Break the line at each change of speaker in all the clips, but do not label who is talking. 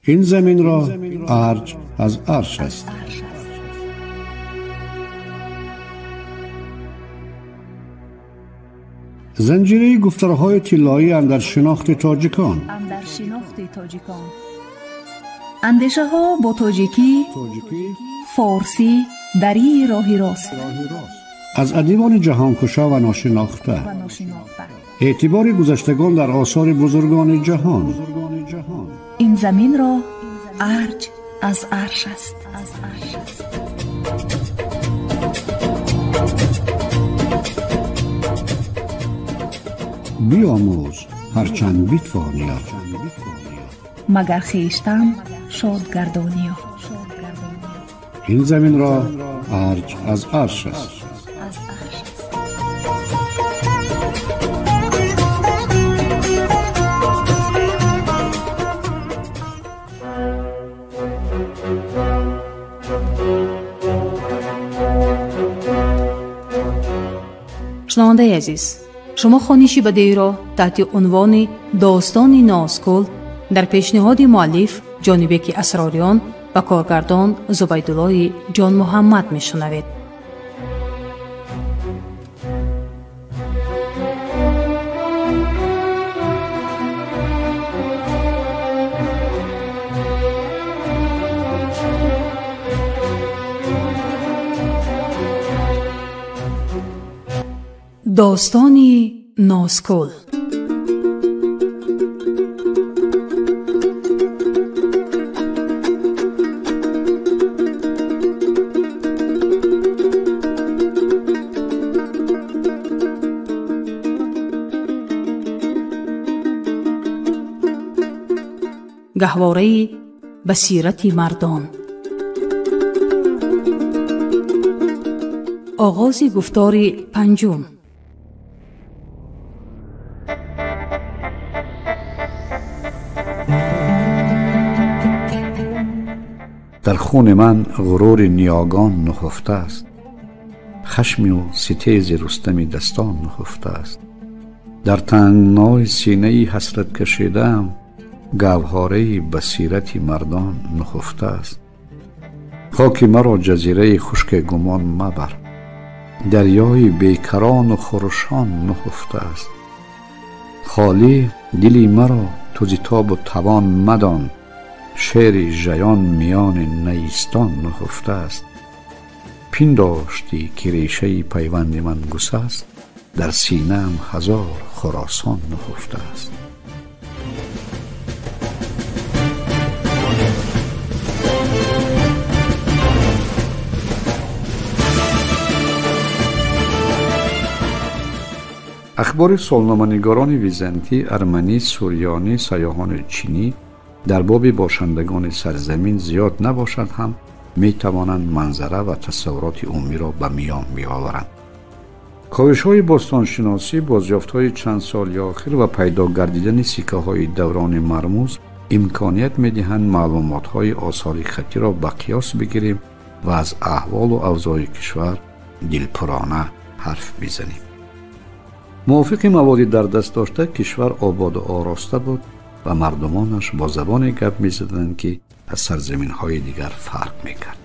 Ин заминро арҷ аз арш аст. Занҷираи гуфторҳои тиллоӣ андар шинохти тоҷикон.
Андешаҳо бо тоҷикӣ, форсӣ, дарии роҳи рост.
Аз адибони ҷаҳонкушо ва ношинохта. Эътибори гузаштагон дар осори бузургони ҷаҳон.
Ин заминро арҷ аз арш аст.
Биомӯз ҳарчанд битвониё,
магар хештан шод гардониё.
Ин заминро арҷ аз арш аст.
Шунавандаи азиз, шумо хониши бадеиро таҳти унвони «Достони Нозкул» дар пешниҳоди муаллиф Ҷонибеки Асрориён ва коргардон Зубайдуллои Ҷонмуҳаммад мешунавед. Достони Нозкул. Гаҳвораи басирати мардон. Оғози гуфтори панҷум.
Дар хуни ман ғурури ниёгон нуҳуфта аст, хашмю ситези Рустами дастон нуҳуфта аст. Дар тангнои синаи ҳасрат кашидаам, гавҳораи басирати мардон нуҳуфта аст. Хоки маро ҷазираи хушке гумон мабар, дарёи бекарону хурӯшон нуҳуфта аст. Холӣ дили маро ту зи тобу тавон мадон, шери жаён миёни наистон нуҳуфта аст. Пиндоштӣ ки решаи пайванди ман гусаст, дар синаам ҳазор Хуросон нуҳуфта аст. Ахбори солноманигорони византӣ, арманӣ, сурёнӣ, сайёҳони чинӣ дар боби бошандагони сарзамин зиёд набошад ҳам метавонанд манзара ва тасаввуроти умумиро ба миён биёваранд. Ковишҳои бостоншиносӣ, бозёфтҳои чанд соли охир ва пайдо гардидани сиккаҳои даврони мармуз имконият медиҳанд маълумотҳои осори хаттиро ба қиёс бигирем ва аз аҳволу авзои кишвар дилпурона ҳарф бизанем. Мувофиқи маводи дар даст дошта, кишвар ободу ороста буд ва мардумонаш бо забоне гап мезаданд, ки аз сарзаминҳои дигар фарқ мекард.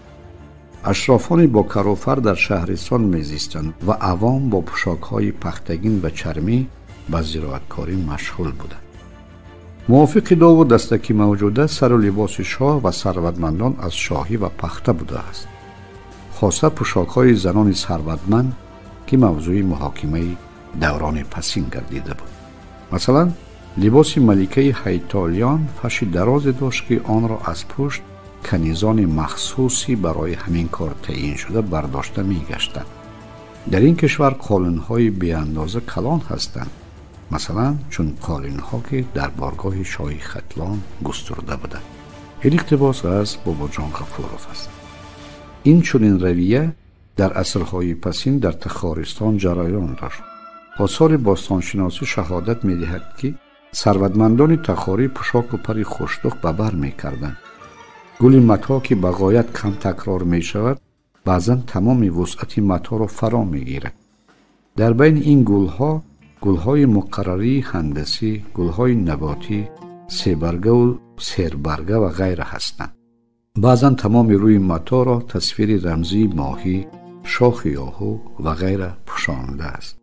Ашрофони бо карофар дар шаҳристон мезистанд ва авом бо пӯшокҳои пахтагин ва чармӣ ба зироаткорӣ машғул буданд. Мувофиқи дову дастаки мавҷуда, сару либоси шоҳ ва сарватмандон аз шоҳӣ ва пахта будааст, хоса пӯшокҳои занони сарватманд, ки мавзӯи муҳокимаи даврони пасин гардида буд. Масалан, либоси маликаи ҳайтолиён фаши дарозе дошт, ки онро аз пушт канизони махсусӣ барои ҳамин кор таъин шуда бардошта мегаштанд. Дар ин кишвар қолинҳои беандоза калон ҳастанд, масалан чун қолинҳо, ки дар боргоҳи шоҳи Хатлон густурда буданд. Ин иқтибос аз Бобоҷон Ғафуров аст. Ин чунин равия дар асрҳои пасин дар Тахористон ҷараён дошт. Осори бостоншиносӣ шаҳодат медиҳад, ки сарватмандони тахорӣ пӯшоку пари хуштух ба бар мекарданд. Гули матҳо, ки ба ғоят кам такрор мешавад, баъзан тамоми вусъати матҳоро фаро мегирад. Дар байни ин гулҳо гулҳои муқаррарии ҳандасӣ, гулҳои наботӣ, себарга ва сербарга ва ғайра ҳастанд. Баъзан тамоми рӯи матоъро тасвири рамзии моҳӣ, шохи оҳу ва ғайра пӯшондааст.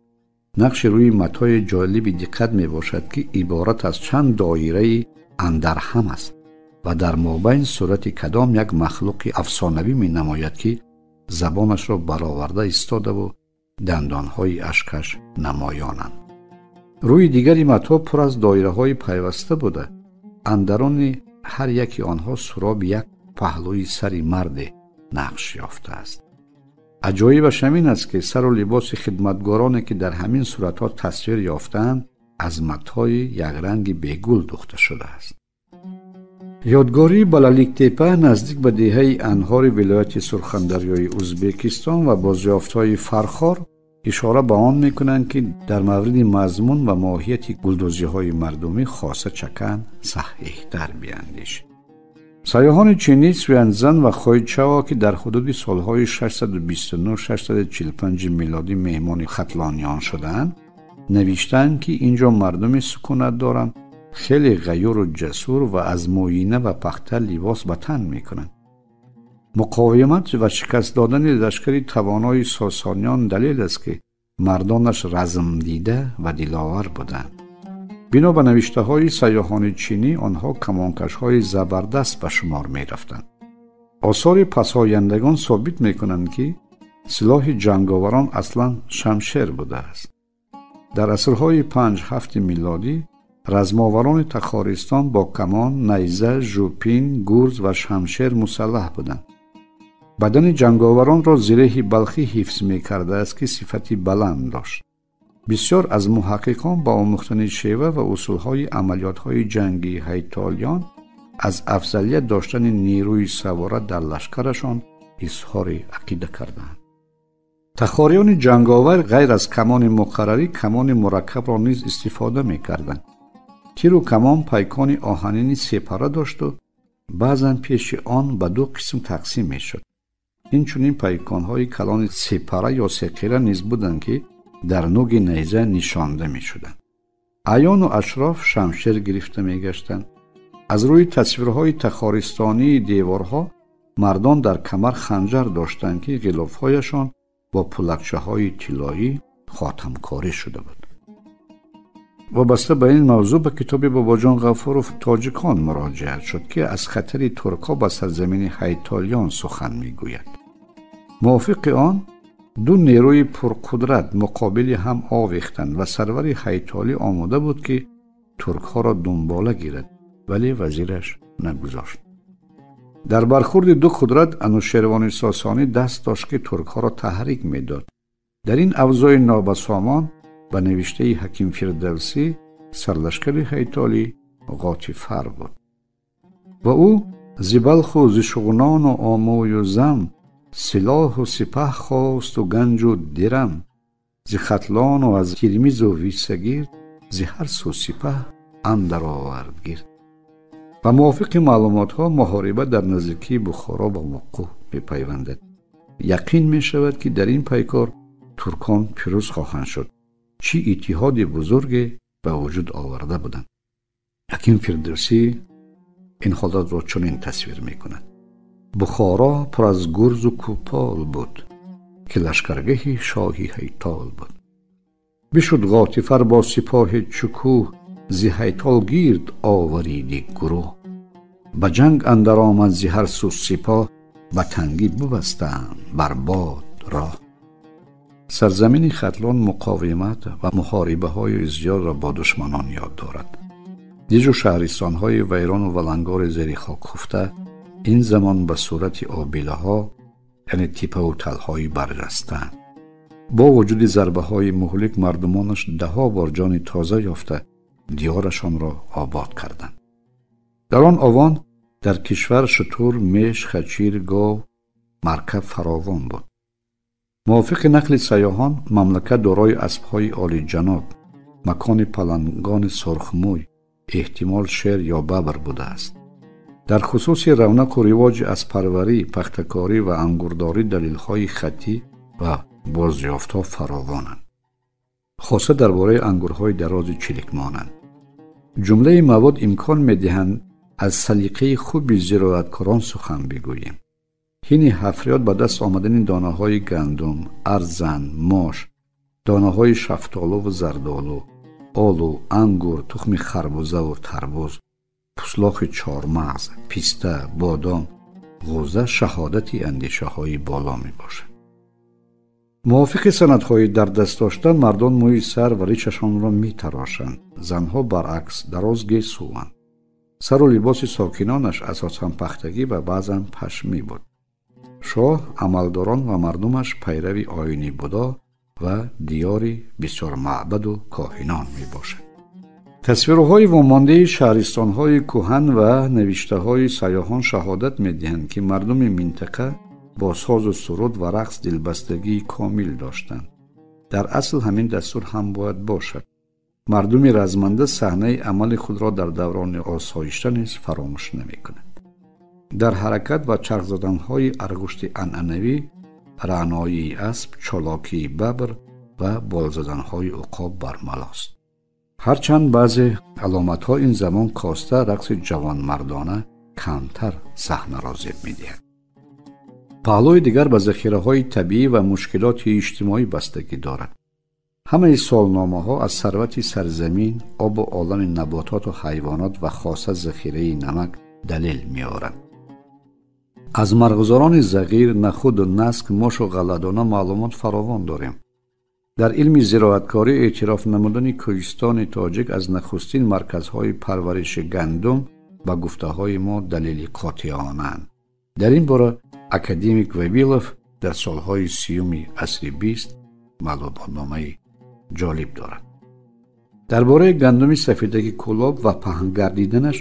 Нақши рӯи матои ҷолиби диққат мебошад, ки иборат аз чанд доираи андарҳам аст ва дар мобайн сурати кадом як махлуқи афсонавӣ менамояд, ки забонашро бароварда истодаву дандонҳои ашкаш намоёнанд. Рӯи дигари матоъ пур аз доираҳои пайваста буда, андарони ҳар яки онҳо суроби як паҳлӯи сари марде нақш ёфтааст. Аҷоибаш ҳамин аст, ки сару либоси хидматгороне, ки дар ҳамин суратҳо тасвир ёфтаанд, аз матои якранги бегул духта шудааст. Ёдгории Балаликтепа наздик ба деҳаи Анҳори вилояти Сурхандарёи Узбекистон ва бозёфтҳои Фархор ишора ба он мекунанд, ки дар мавриди мазмун ва моҳияти гулдӯзиҳои мардумӣ хоса чакан саҳиҳтар биандеш. Сайёҳони чинӣ Сюанзан ва Хойчао, ки дар ҳудуди солҳои 629-645 милодӣ меҳмони хатлониён шудаанд, навиштаанд, ки инҷо мардуми сукунат доранд, хеле ғаюру ҷасур ва аз мӯйина ва пахта либос ба тан мекунанд. Муқовимат ва шикаст додани лашкари тавонои сосониён далел аст, ки мардонаш размдида ва диловар буданд. Бино ба навиштаҳои сайёҳони чинӣ, онҳо камонкашҳои забардаст ба шумор мерафтанд. Осори пасояндагон собит мекунанд, ки силоҳи ҷанговарон аслан шамшер будааст. Дар асрҳои 5-7 милодӣ размоварони Тахористон бо камон, найза, жӯпин, гурз ва шамшер мусаллаҳ буданд. Бадани ҷанговаронро зиреҳи балхӣ ҳифз мекардааст, ки сифати баланд дошт. Бисёр аз муҳаққиқон ба омӯхтани шева ва усулҳои амалиётҳои ҷангии ҳайтолиён аз афзалият доштани нерӯи савора дар лашкарашон изҳори ақида карданд. Тахориёни ҷанговар ғайр аз камони муқаррарӣ камони мураккабро низ истифода мекарданд. Тиру камон пайкони оҳанини сепара дошту баъзан пеши он ба ду қисм тақсим мешуд. Инчунин пайконҳои калони сепара ё секира низ буданд, ки дар нуги найза нишонда мешуданд. Аёну ашроф шамшер гирифта мегаштанд. Аз рӯи тасвирҳои тахористонии деворҳо мардон дар камар ханҷар доштанд, ки ғилофҳояшон бо пулакчаҳои тиллоӣ хотамкорӣ шуда буд. Вобаста ба ин мавзӯъ ба китоби Бобоҷон Ғафуров «Тоҷикон» муроҷиат шуд, ки аз хатари туркҳо ба сарзамини ҳайтолиён сухан мегӯяд. Мувофиқи он ду нерӯи пурқудрат муқобили ҳам овехтанд ва сарвари ҳайтолӣ омода буд, ки туркҳоро дунбола гирад, вале вазираш нагузошт. Дар бархурди ду қудрат Анушервони Сосонӣ даст дошт, ки туркҳоро таҳрик медод. Дар ин авзои нобасомон ба навиштаи Ҳаким Фирдавсӣ сарлашкари ҳайтолӣ Ғотифар буд ва ӯ зи Балху зи Шуғнону Омӯю Зам силоҳу сипаҳ хосту ганҷу дирам, зи Хатлону аз Тирмизу Висагир, зи ҳар су сипаҳ андар овард гирд. Ба мувофиқи маълумотҳо муҳориба дар наздикии Бухоро ба вуқӯъ мепайвандад. Яқин мешавад, ки дар ин пайкор туркон пирӯз хоҳанд шуд, чӣ иттиҳоди бузурге ба вуҷуд оварда буданд. Ҳаким Фирдавсӣ ин ҳолатро чунин тасвир мекунад: Бухоро пур аз гурзу кӯпол буд, ки лашкаргаҳи шоҳи ҳайтол буд. Бишуд Ғотифар бо сипоҳи чукӯҳ, зи ҳайтол гирд овариди гурӯҳ. Ба ҷанг андар омад зи ҳар су сипоҳ, ба тангӣ бибастанд бар бод роҳ. Сарзамини Хатлон муқовимат ва муҳорибаҳои зиёдро бо душманон ёд дорад. Дижу шаҳристонҳои вайрону валангори зери хок хуфта ин замон ба сурати обилаҳо, яъне типаву талҳои барҷастаанд. Бо вуҷуди зарбаҳои муҳлик мардумонаш даҳо бор ҷони тоза ёфта диёрашонро обод карданд. Дар он овон дар кишвар шутур, меш, хачир, гов, маркаб фаровон буд. Мувофиқи нақли сайёҳон мамлакат дорои аспҳои олиҷаноб, макони палангони сурхмӯй, эҳтимол шер ё бабр будааст. Дар хусуси равнақу ривоҷи аспарварӣ, пахтакорӣ ва ангурдорӣ далелҳои хаттӣ ва бозёфтҳо фаровонанд, хоса дар бораи ангурҳои дарози чиликмонанд. Ҷумлаи мавод имкон медиҳанд аз салиқаи хуби зироаткорон сухан бигӯем. Ҳини ҳафриёт ба даст омадани донаҳои гандум, арзан, мош, донаҳои шафтолуву зардолу, олу, ангур, тухми харбузаву тарбуз, пуслохи чормағз, писта, бодом, ғӯза шаҳодати андешаҳои боло мебошад. Мувофиқи санадҳои дар даст дошта, мардон мӯи сар ва ришашонро метарошанд, занҳо баръакс дароз гесуванд. Сару либоси сокинонаш асосан пахтагӣ ва баъзан пашмӣ буд. Шоҳ, амалдорон ва мардумаш пайрави оини Будо ва диёри бисёр маъбаду коҳинон мебошад. Тасвирҳои вомондаи шаҳристонҳои кӯҳан ва навиштаҳои сайёҳон шаҳодат медиҳанд, ки мардуми минтақа бо созу суруд ва рақс дилбастагии комил доштанд. Дар асл ҳамин дастур ҳам бояд бошад. Мардуми разманда саҳнаи амали худро дар даврони осоишта низ фаромӯш намекунад. Дар ҳаракат ва чарх заданҳои аргушти анъанавӣ, раъноии асп, чолокии бабр ва болзаданҳои уқоб бармалост. Ҳарчанд баъзе аломатҳо ин замон коста рақси ҷавонмардона камтар саҳнаро зеб медиҳад. Паҳлӯи дигар ба захираҳои табиӣ ва мушкилоти иҷтимоӣ бастагӣ дорад. Ҳамаи солномаҳо аз сарвати сарзамин, обу олами набототу ҳайвонот ва хоса захираи намак далел меоранд. Аз марғузорони зағир, нахуду наск, мошу ғалладона маълумот фаровон дорем. Дар илми зироаткорӣ эътироф намудани кӯҳистони тоҷик аз нахустин марказҳои парвариши гандум ба гуфтаҳои мо далели қотеонаанд. Дар ин бора академик Вавилов дар солҳои 30-уми асри 20 маълумотномаи ҷолиб дорад. Дар бораи гандуми сафедаки Кӯлоб ва паҳнгардиданаш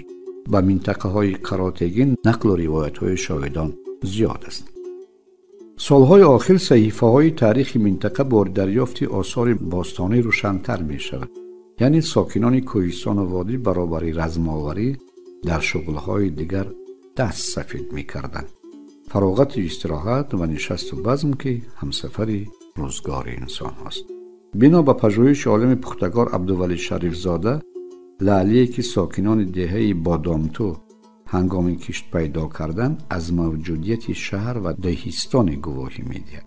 ба минтақаҳои Қаротегин нақлу ривоятҳои шоҳидон зиёд аст. Солҳои охир саҳифаҳои таърихи минтақа бо дарёфти осори бостонӣ рӯшантар мешавад. Яъне сокинони кӯҳистону водӣ баробари размоварӣ дар шуғлҳои дигар даст сафед мекарданд. Фароғату истироҳат ва нишасту базм, ки ҳамсафари рӯзгори инсонҳост. Бино ба пажӯҳиши олими пухтагор Абдувалӣ Шарифзода, лаълие ки сокинони деҳаи Бодомту ҳангоми кишт пайдо кардан аз мавҷудияти шаҳр ва деҳистоне гувоҳӣ медиҳад.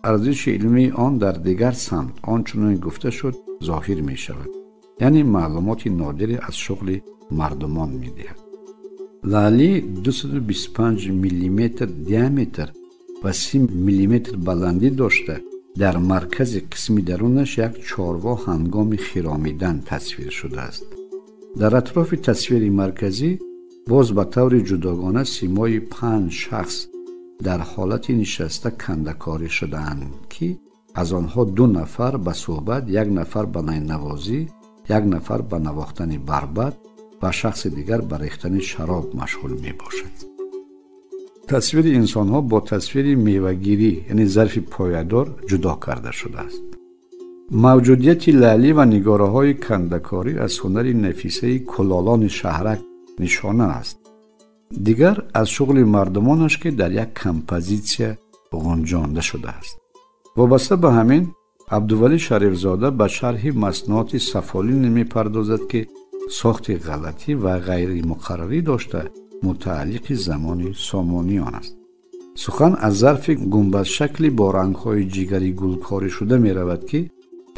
Арзиши илмии он дар дигар самт он чунон гуфта шуд зоҳир мешавад, яъне маълумоти нодире аз шуғли мардумон медиҳад. Лаъли 225 мм диаметр ва 30 мм баландӣ дошта, дар маркази қисми дарунаш як чорво ҳангоми хиромидан тасвир шудааст. Дар атрофи тасвири марказӣ боз ба таври ҷудогона симои 5 шахс дар ҳолати нишаста кандакорӣ шудаанд, ки аз онҳо 2 нафар ба суҳбат, 1 нафар ба найнавозӣ, 1 нафар ба навохтани барбат ва шахси дигар ба рехтани шароб машғул мебошад. Тасвири инсонҳо бо тасвири мевагирӣ, яъне зарфи поядор, ҷудо карда шудааст. Мавҷудияти лаълӣ ва нигораҳои кандакорӣ аз ҳунари нафисаи кулолони шаҳрак нишона аст. Дигар аз шуғли мардумонаш, ки дар як композитсия ғунҷонда шудааст. Вобаста ба ҳамин, Абдувалӣ Шарифзода ба шарҳи маснуоти сафолине мепардозад, ки сохти ғалатӣ ва ғайримуқаррарӣ дошта мутааллиқи замони Сомониён аст. Сухан аз зарфи гумбазшакли бо рангҳои ҷигари гулкорӣ шуда меравад, ки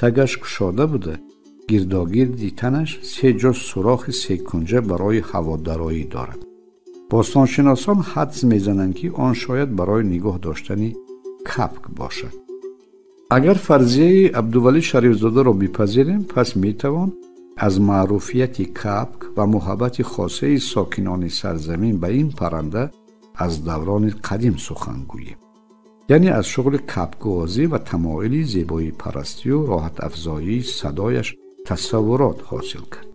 тагаш кушода буда, гирдогирди танаш 3 ҷо сурохи секунҷа барои ҳаводароӣ дорад. Бостоншиносон ҳадс мезананд, ки он шояд барои нигоҳ доштани капк бошад. Агар фарзияи Абдувалӣ Шарифзодаро бипазирем, пас метавон аз маъруфияти капк ва муҳаббати хосаи сокинони сарзамин ба ин парранда аз даврони қадим сухан гӯем. Яъне аз шуғли капкбозӣ ва тамоили зебоипарастию роҳатафзоии садояш тасаввурот ҳосил кард.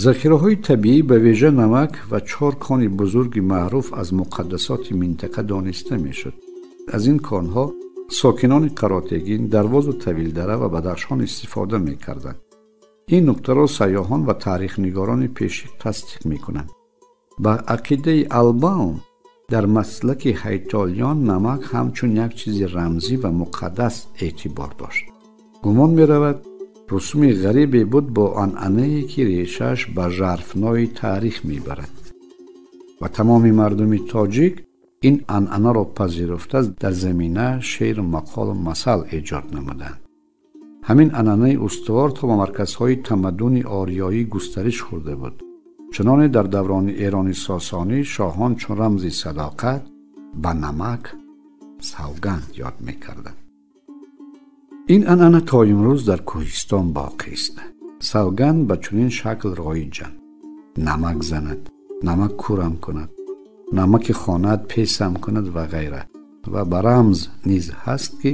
Захираҳои табиӣ ба вижа намак ва 4 кони бузурги маъруф аз муқаддасоти минтақа дониста мешуд. Аз ин конҳо сокинони Қаротегин, Дарвозу Тавилдара ва Бадахшон истифода мекарданд. Ин нуктаро сайёҳон ва таърихнигорони пешин тасдиқ мекунанд. Ба ақидаи Албаум, дар маслаки ҳайтолиён намак ҳамчун як чизи рамзӣ ва муқаддас эътибор дошт. Гумон меравад, Русуми ғарибе буд бо анъанае ки решааш ба жарфнои таърих мебарад ва тамоми мардуми тоҷик ин анъанаро пазируфта дар замина шеъру мақолу масал эҷод намуданд. Ҳамин анъанаи устувор то ба марказҳои тамаддуни ориёӣ густариш хӯрда буд. Чуноне дар даврони Эрони Сосонӣ шоҳон чун рамзи садоқат ба намак савганд ёд мекарданд. Ин анъана то имрӯз дар кӯҳистон боқист. Савганд ба чунин шакл роиҷанд: намак занад, намак кӯрам кунад, намаки хонаат песам кунад ва ғайра. Ва ба рамз низ ҳаст ки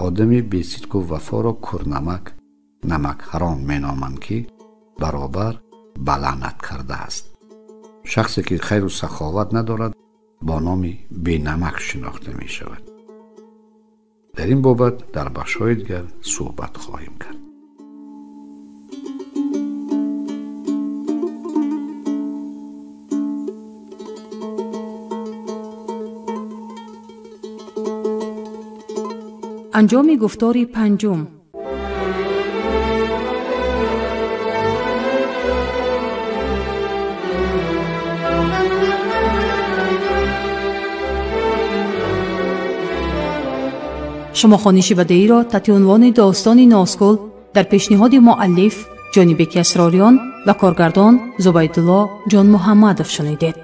одами бесидқу вафоро кӯрнамак, намакҳаром меноманд, ки баробар ба лаънат кардааст. Шахсе ки хайру саховат надорад бо номи бенамак шинохта мешавад. Дар ин бобат дар бахшҳои дигар суҳбат хоҳем кард.
Анҷоми гуфтори панҷум. Шумо хониши бадеиро таҳти унвони достони Носкул дар пешниҳоди муаллиф Ҷонибеки Асрориён ва коргардон Зубайдулло Ҷонмуҳаммадов шунидед.